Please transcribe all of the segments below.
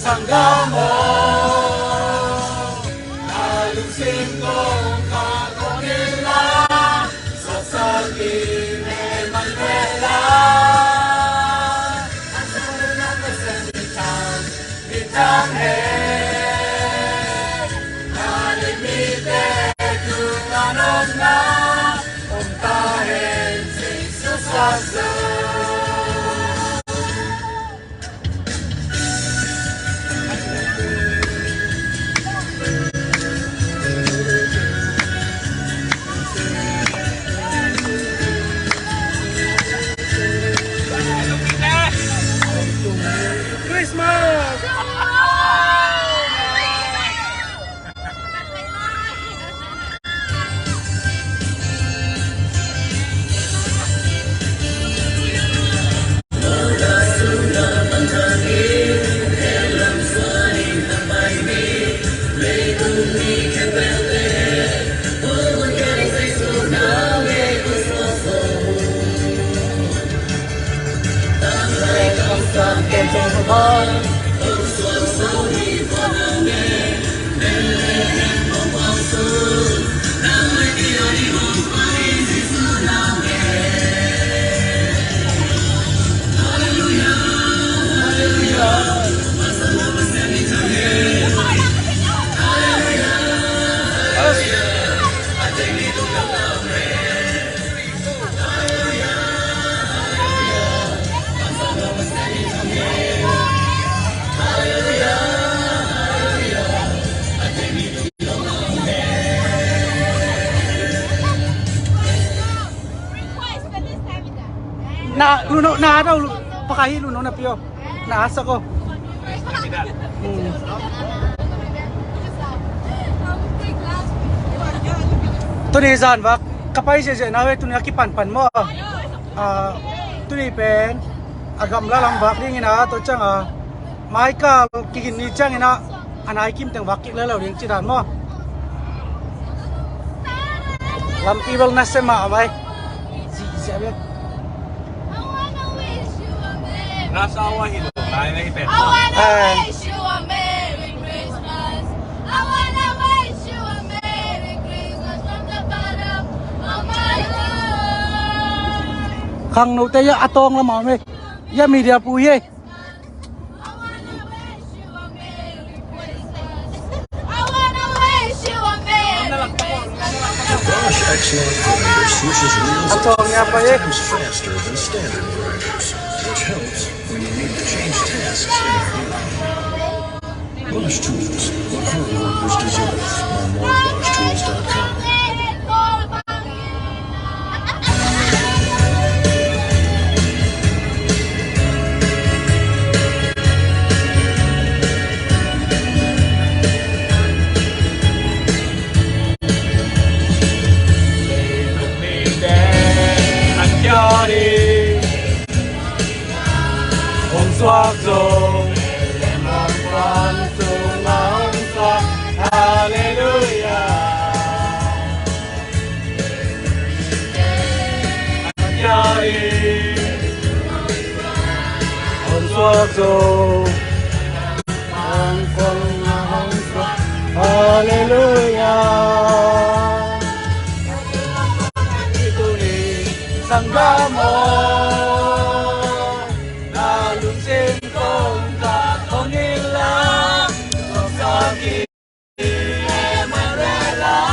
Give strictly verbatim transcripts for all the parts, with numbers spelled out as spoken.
Sanggam aw, na lungsim kong kah kong illa, saksak in Emmanuel a. Ang sanggam na Pasian i tang, i tang hen, na limite tung anom na, om ta hen sing susuak zo. Christmas! Na, luno, na, daw, pakahi, luno, na pio. Na, sako. Hmm. Tuni zan vak ka pai ziahziah na ve, tuni a kipanpan maw. Ah, tuni pen a gamla lam vak dingin a, tua ciang a, mai kal kigin ni ciangin a, a nai kim teng vak kik lelo ding ci dan maw. Lampi bel na sem a mai. Zi, zi, a bel. Rush hour hi lo, nai na hi pen. I wanna wish you a Merry Christmas. I wanna wish you a Merry Christmas from the bottom of my heart. Khangno te ya a tawng lam a om e. Ya media pu hi e. Bosch Exmark grinder switches wheels up to five times faster than standard grinders, which helps when you need to change tasks in a hurry. Bosch Tools, what hard workers deserve. Learn more at bosch tools dot com. Hong suak zo, hong suak, Halleluia. Hong suak zo, hong suak, Halleluia. Sanggam aw, na lungsim kong kah kong illa, saksak in Emmanuel a.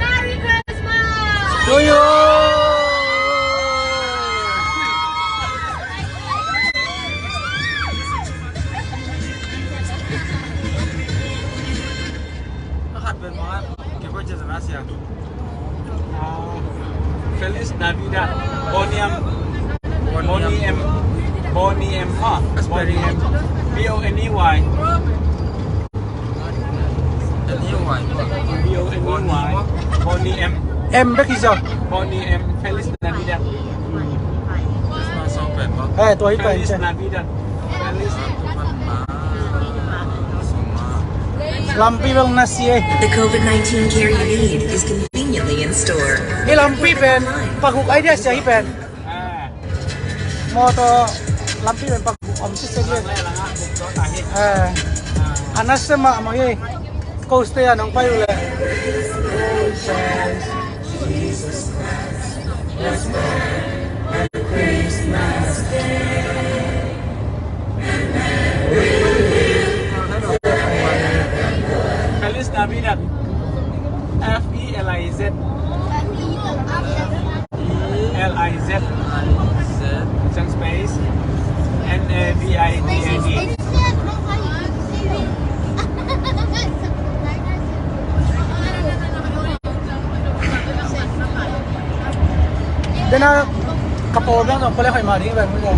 Merry Christmas! To you! Ah, Feliz Navidad. Bony M. Bony M. Bony M. Ah, Bony M. B O N E Y. B O N E Y. Bony M. M bek hi zaw. Bony M. Feliz Navidad. Eh, tua hi pen. Feliz Navidad. Feliz. Lampi bel na si e. The COVID nineteen care you need is conveniently in store. Hi lampi pen, paguk idea sia hi pen. Ah. Mawtaw lampi pen paguk om sitset hi. Eh. Anas ma ma hi. Coast te a nong pai uh leh. Feliz Navidad. F E L I Z. L I Z. L I Z. Space. N A V I D A D. Dena ka pawl beng zong pale hoih mah ding beng mu le.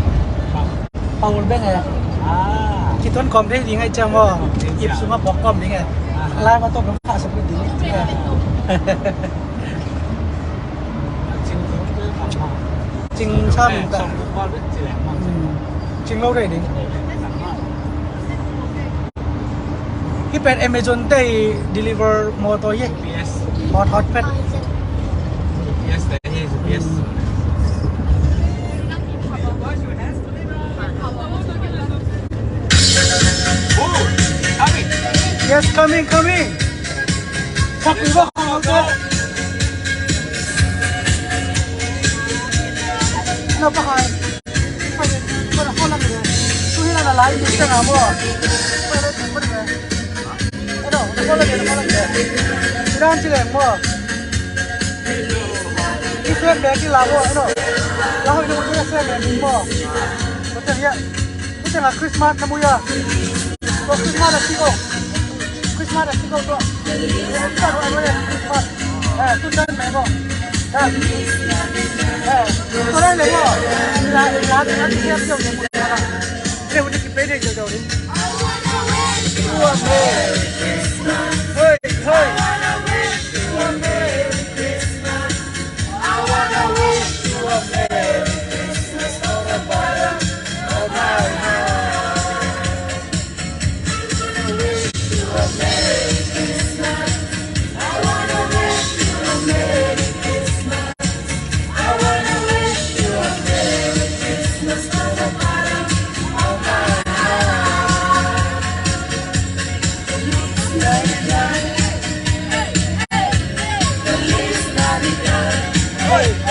Pawl beng e. Ah. Kiton kawm thei ding ai ciang maw. Ip sungah pawk kawm ding e. Ah. Lai ma tawp dong khah suk ding e. Cing sam ta. Hmm. Cing lo rei ding. Hi pen Amazon te deliver mawtaw hi. U P S. Mawtaw pen. U P S te hi, U P S. Oh, coming. Yes, coming, coming. Sak mi ba kong te. Na pa hai. Christmas na muya. Christmas na sigo. Christmas na sigo to. Christmas. Eh, tu dan me ko. Eh. Eh, tu dan me ko. La, la, la, la, la, la, la.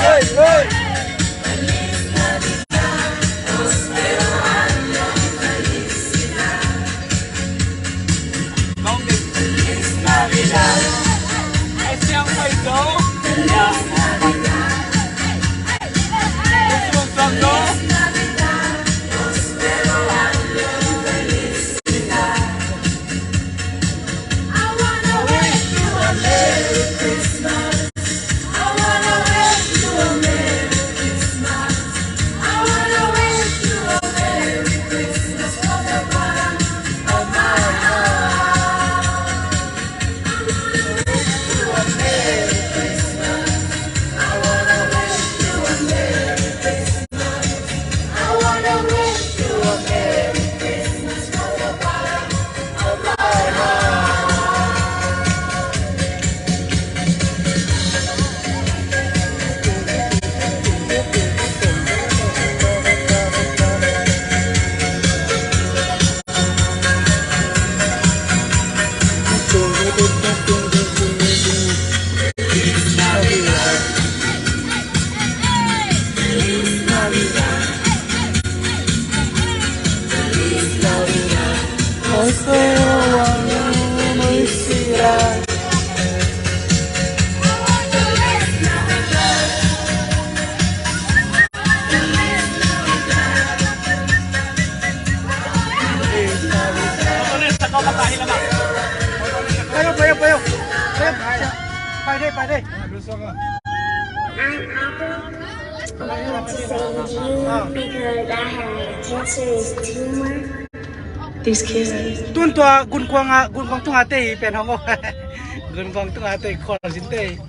Hey, hey. Hey. I have to say to you because I had a cancerous tumor. These kids. Tun tua Gunkuang a, Gunkuang tunga te hi pen hong o. Gunkuang tunga te hi, khualzin te hi.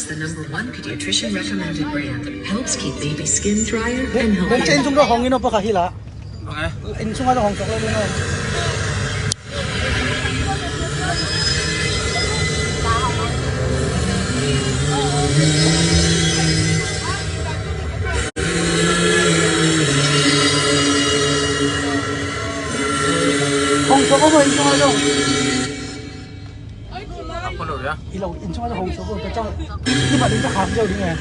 The number one pediatrician recommended brand. Helps keep baby skin drier and healthier. Inn sung dong hong in a pua ka hi la. Inn sung a dong hong sok lo ding a. Hong sok a, inn sung a dong. Hi lo, inn sung a hong suak uh, tua ciang i mat ding ka khak ziau ding e.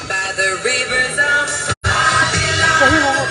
By the rivers of Babylon.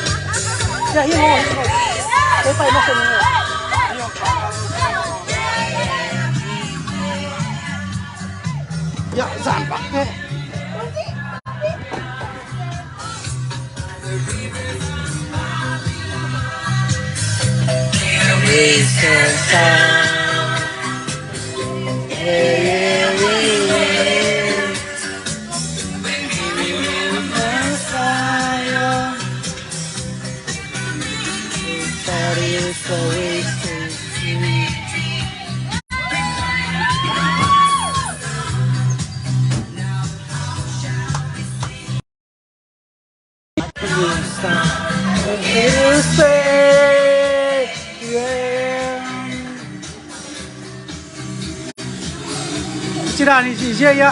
Ci dan hi ci zia ia.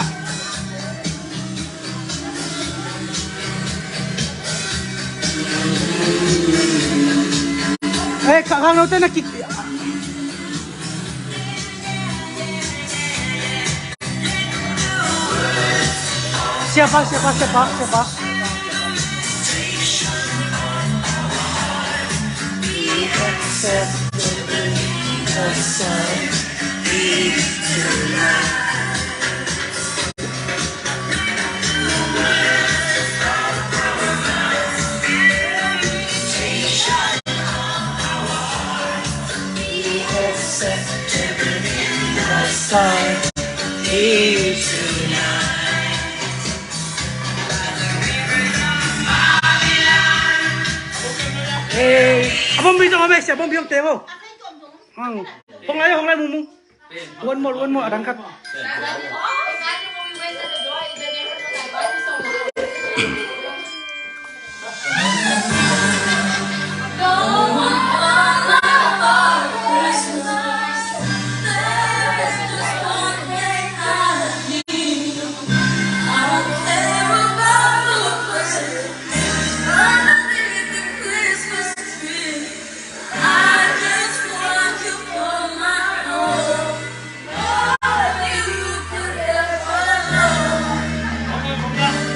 Eh, ka khang lo te na kik. Siapa, siapa, siapa, siapa? Hey, a bombi zong a meh sia, bombi zong teng o. Hong lai, hong lai, mung mung. One more, one more, a dang khat.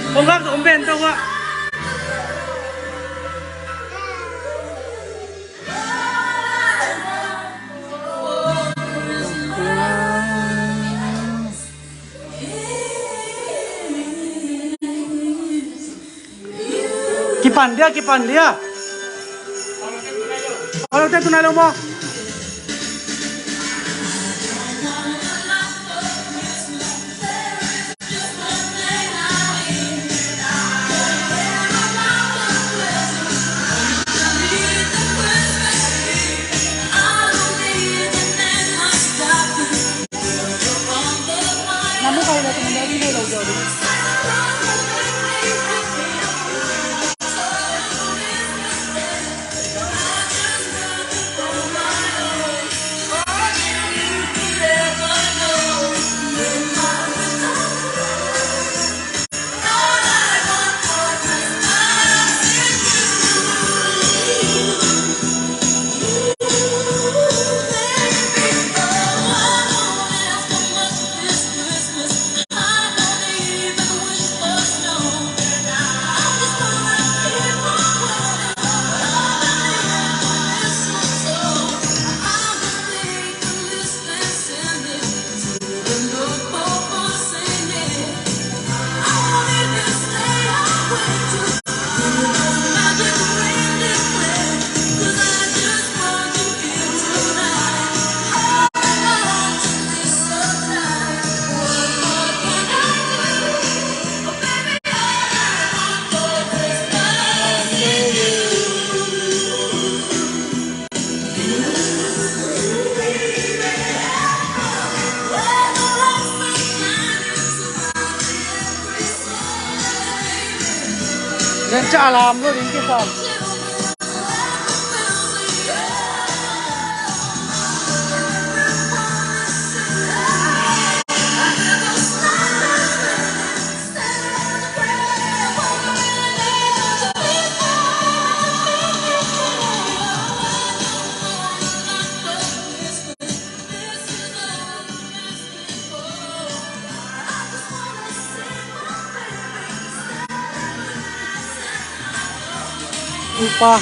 Kong kak tawh kong ben tawh ah. Kipan dia, kipan dia. Alo, te tunai lo maw. Zen ca a lam lo ding kisam. Upa.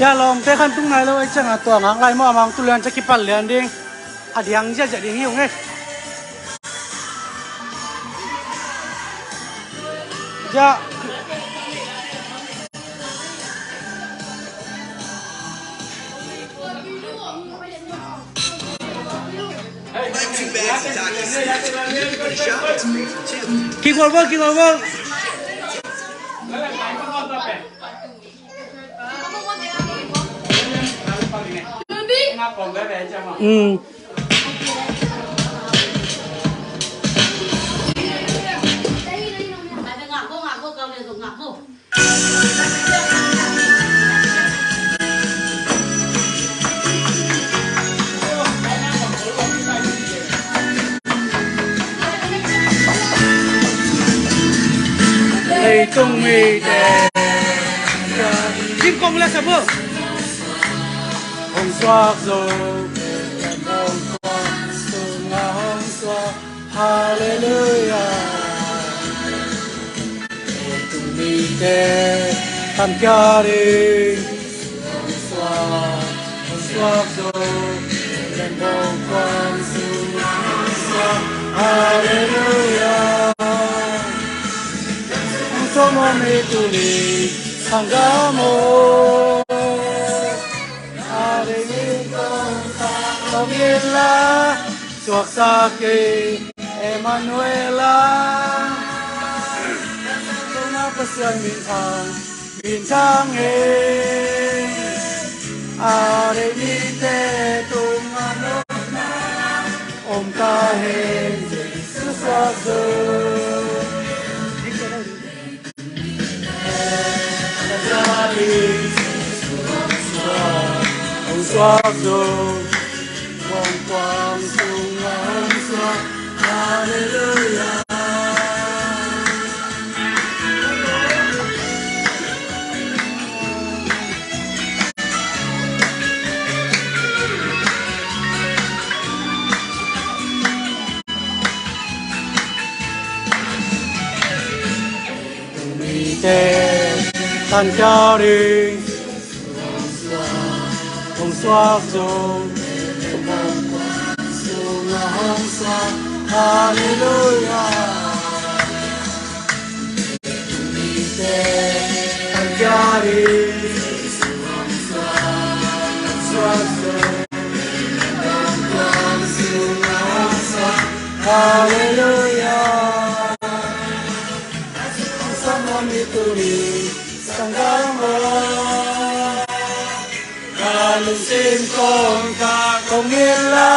Ya, lawmte khan tung nai lo ahih ciangin tua ngak lai maw, a mang tu lian ca kipal lian ding. A diang ziahziah ding hi ung e. Ya. Kigual bol, kigual bol. Mm. Leitung mite. Lim kong la sa bo. Hong suak zo. Hong suak zo. Hong suak. Halleluiah. Leitung mite tankhia ding. Hong suak, hong suak zo. Lembaw kuang sungah hong suak. Halleluiah. Hong suak mawk mi tuni sanggam aw. A ding in kong tak kong illa. Suaksak hi Emmanuel a, Pasian minthang, minthang hi. A dei mite tungah nopna om ta hen, Jesu suak zo. Hong suak zo, kuangkuang sungah hong suak. Halleluiah. Mite tankhia ding, hong suak zo, hong suak, halleluiah. Mite tankhia ding, hong suak zo, hong suak, halleluiah. Sanggam mi tuni sanggam aw, ka lungsim kong tak kong illa,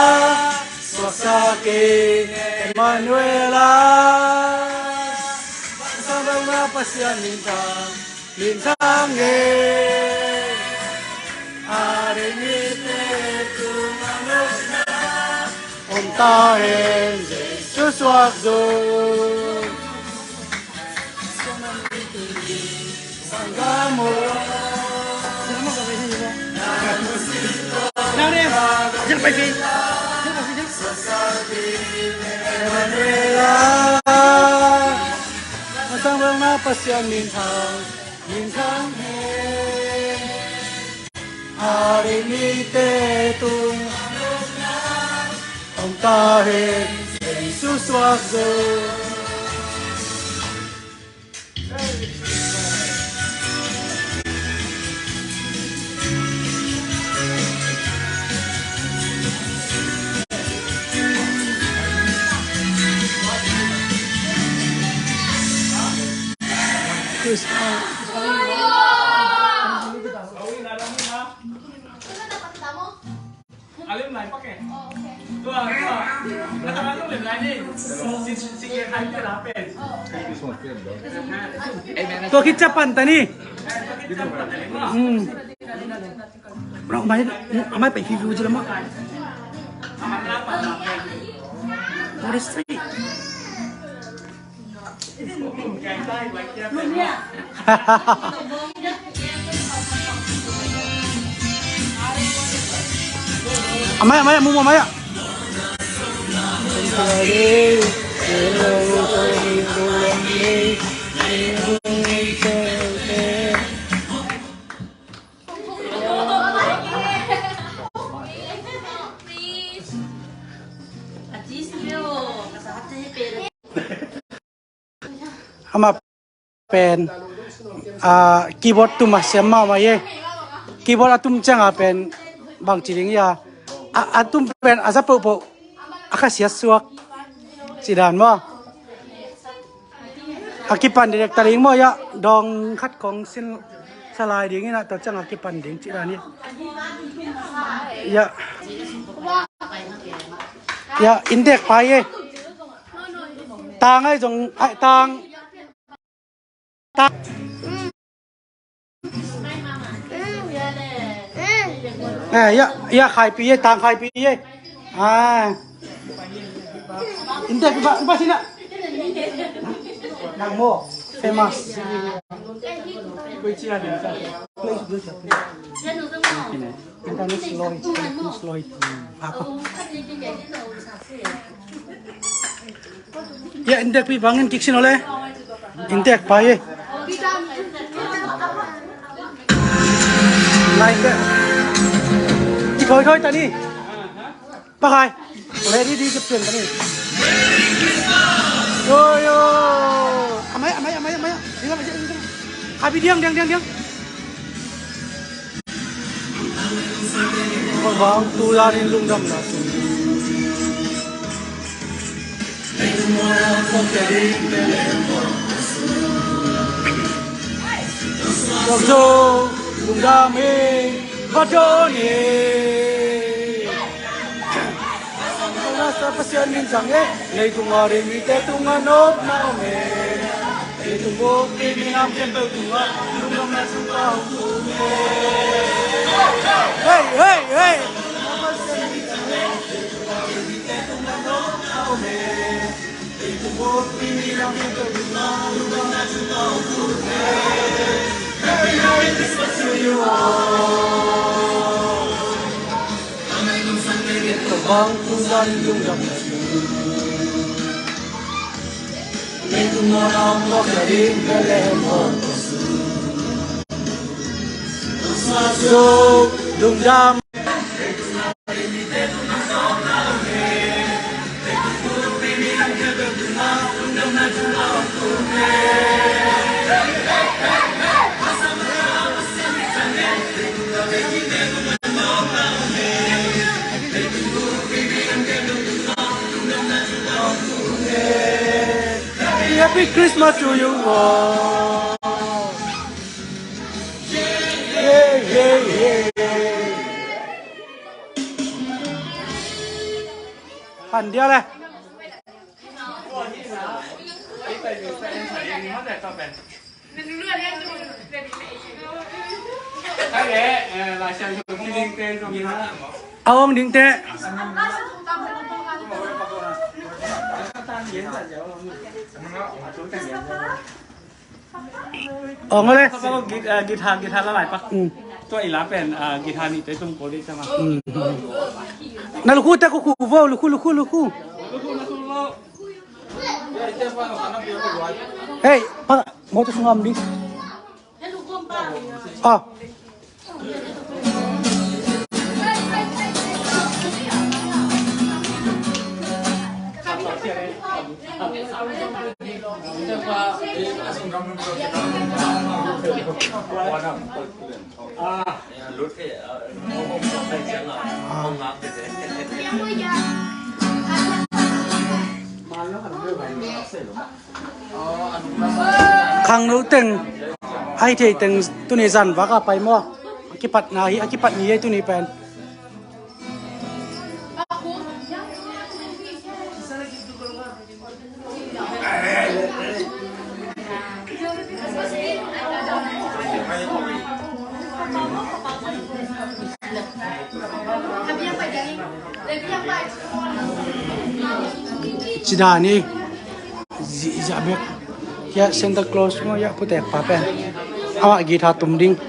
suaksak hi Emmanuel a. Sanggam na Pasian minthang, minthang hi. A dei mite tungah nopna om ta hen, Jesu suak zo. Sanggam aw. Sanggam na Pasian minthang, minthang hi. A dei mite tung om ta hen, Jesu suak zo. Tua khit ciang pan ta ni. Hmm. Bro, mai, mai pai fiu fiu je la ma. What is three? A mai, a mai, mu, mu, a mai. Amah pen, ah, keyboard tum a siam mahmah hi. Keyboard a tum ciangin pen bang ci ding hi a, a, a tum pen a za pohpoh a khasiat suak ci dan maw? A kipan direct ta ding maw, ya, dawng khat kong sin sa lai ding in a, tua ciang a kipan ding ci dan hi. Ya. Ya, in dek pai e. Tang ai zong, ai, tang. Tang. Eh, ya, ya, khaipi e, tang khaipi e. Ah. Inte, ba, ba sina. Nang mo, famous. Koi chia din sa. Kine. Kine. Slow, slow. Apa? Ya, intek pi bangin kik sin ole. Intek pai. Ngai ke. Thoi thoi tani. Pakai. Ready di ke pen tani. Yo, yo. Amai, amai, amai, amai. Diang, diang, diang, diang. Abi diang, diang, diang, diang. Vang tu dan in lungdam na tu. Lungdam hi, va dawn hi. Rasta Pasian min zang e, leitung a ring mite tungah nopna om e. Leitung bup mi minam khempeuh tungah lungdamna thupha hong tung e. Hey, hey, hey! Happy, happy Christmas to you all. Ka vang tung dan lungdam na tu. Leitung mual a om khawk ya ding Bethlehem hong ko su. Tung sa su lungdam. Happy, happy Christmas to you all. Hey, hey, hey. Pan dia le. A ong ding te. Ong le. Guitar, guitar la lai pak. Tua i la pen guitar ni te tum ko le tama. Na lukhu te ku khu vo, lukhu, lukhu, lukhu. Hey, pa, mo tu sungam di. Ah. Khangno teng, ai thei teng, tuni zan vak a pai maw? A kipatna hi, a kipat ni hi tuni pen. Sida ni. Zi-, zia bek. Ya Santa Claus mo ya putek pa pen. Awa guitar tum ding.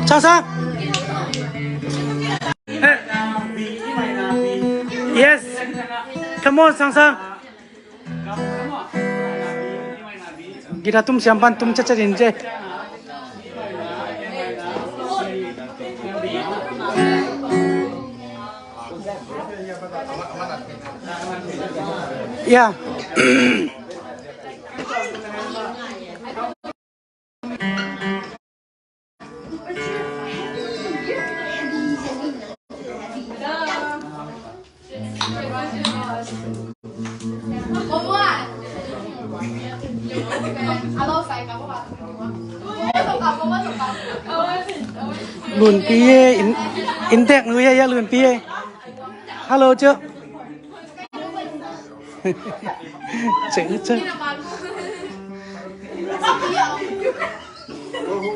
Sang Sang. Yes. Come on, Sang Sang. Guitar tum siam pan tum chat chat in ce. Ya. Lunpi e, in, inntek nu e, ya Lunpi e. Hello, Ceu. Ceu, Ceu.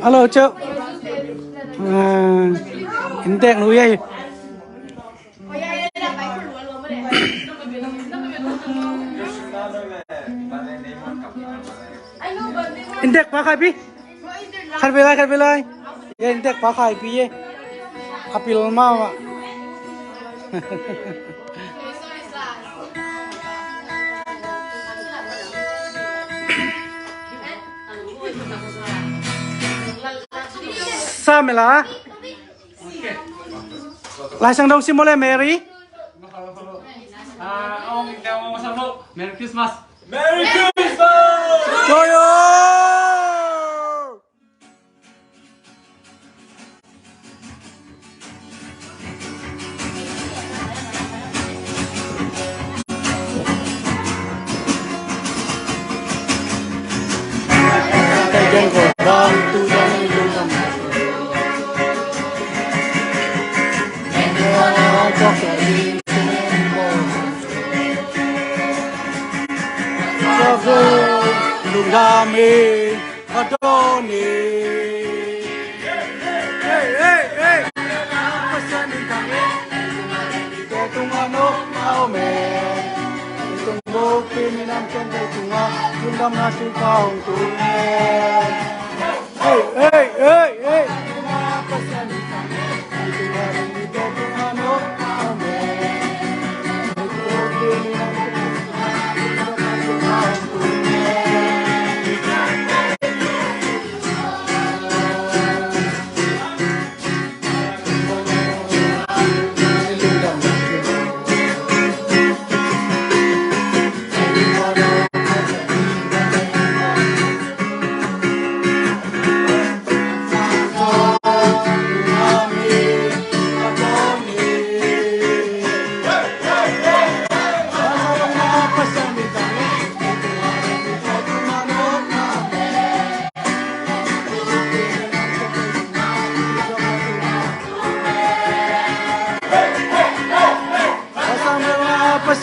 Hello, Ceu. Ah, inntek nu e. Inntek pa khai pi. Khat vei lai, khat vei lai. Ya, inntek pa khai pi e. A pil mah mah. Sa mela. Laisang dong sim maw le, Mary. Merry Christmas. Merry Christmas. Joyo. Lungdam hi. Adoni. Hey, hey, hey. Pasian in thang e. Tua tungah nopna om e. Tung buk pi minam ken tua tungah lungdamna thupha hong tung e. Hey, hey, hey, hey.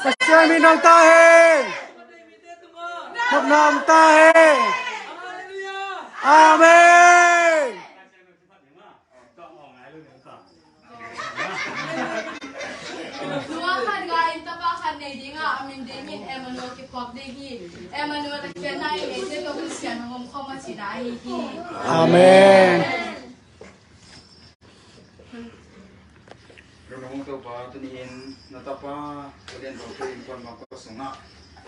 Pasian min thang ta hen. Nopna om ta hen. Amen. Nua khat ga in tapa khat nei ding a, a min ding in Emmanuel kiphuak ding hi. Emmanuel a khiatna in eite tawh Pasian hong om khawm a cihna ahi hi. Amen. Rinum Topa, tuni-in na tapa Pu Lian Tawngte innkuan bangkua sungah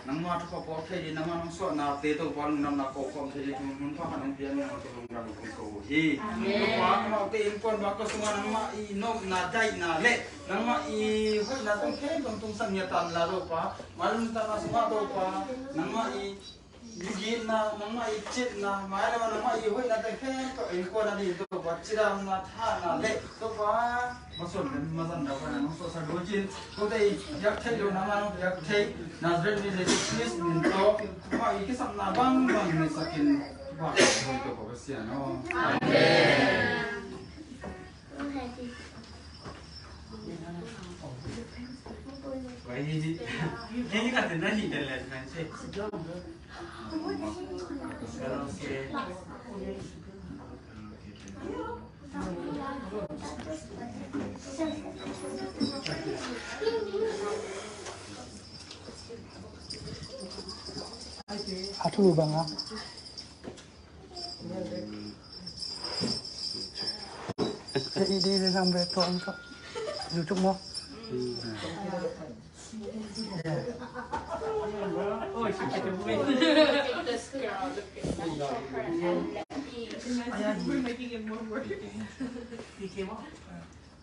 nangmah thupha puak thei ding, nangmah nong suahnate Topa lungdamna ko khawm thei ding thu hun pha khat hong pia in, nangmah tawh lungdam kong ko uh hi. Amen. Topa, amaute innkuan bangkua sungah nangmah i nopna daihna le nangmah i hoihna teng khempeuh tungsan ngiat ta in la Topa, mailam nuntakna sungah Topa nangmah i ligitna, nangmah i citna, mailam nangmah i hoihna teng khempeuh innkuan a ding Topa cidamna, thahna le Topa masuan le mazan Topa nang suahsak ding cin, kote i piak theih loh nangmah nong piak thei Nazareth mi Jesuh Khrist min tawh amah i kisapna bangbang neisak in, Topa ka hoi Topa Pasian aw. Amen. A thu bang a. Ka i di le sang bre to ang to. YouTube mo.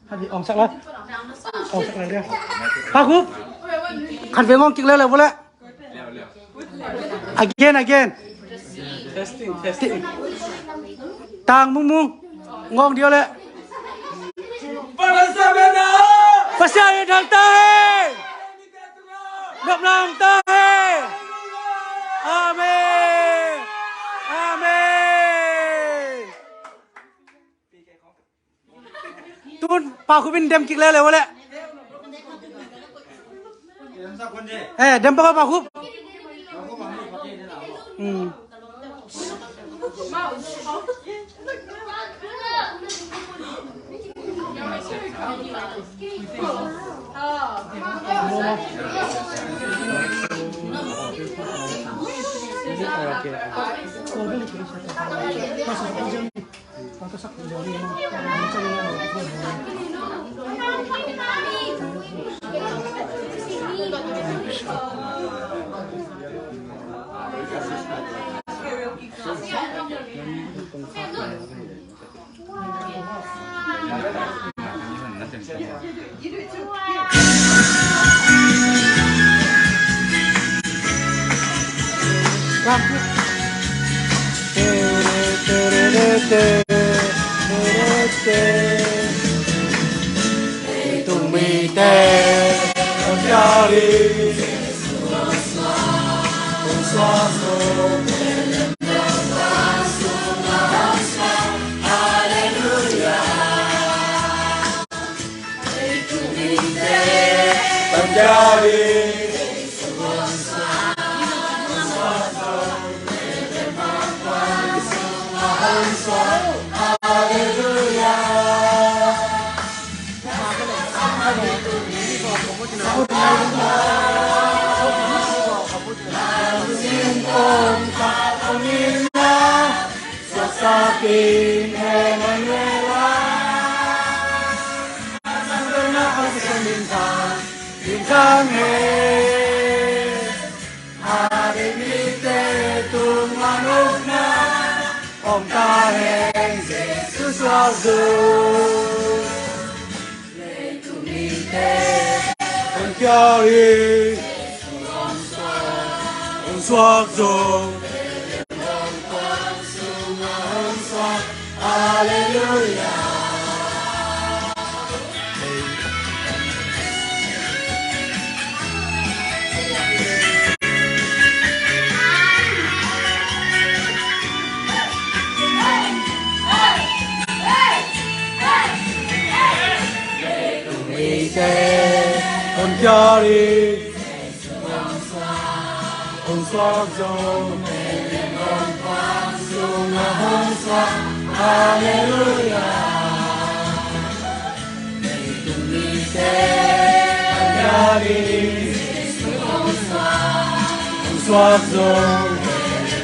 Hadi ong sak la. Ong sak la dia. Pa Khup. Khat vei ngong kik le le vua le. Again, again. Testing, testing. Tang Mung Mung. Ngong dia le. Pasian in thang ta hen. Nopna om ta hen. Amen. Amen. Tun Pa Khup in dem kik le le vua le. Eh, dem pa, Pa Khup. Hmm. Tung mite, Om ta hen Jesuh suak zo. Leitung mite hong piak hi. Hong suak zo. Hong suak. Halleluiah. Calvary hong suak zo, hong pang sungah hong suak. Halleluiah. Calvary hong suak zo,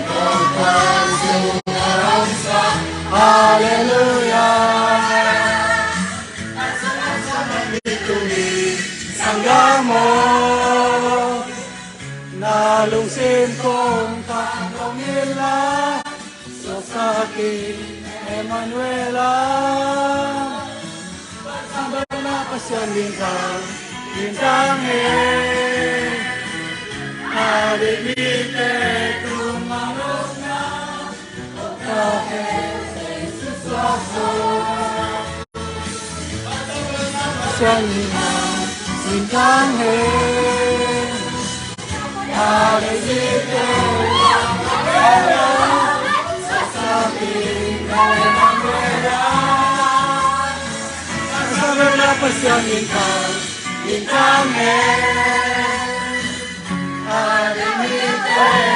hong pang sungah hong suak. Halleluiah. Sanggam aw, na lungsim kong pang dong in la, suaksak in Emmanuel ah. Pasian lintang, lintang hen. A deih mite tungah lukna, Pasian lintang hen. A deih mite, Pasian lintang, lintang hen. A deih mite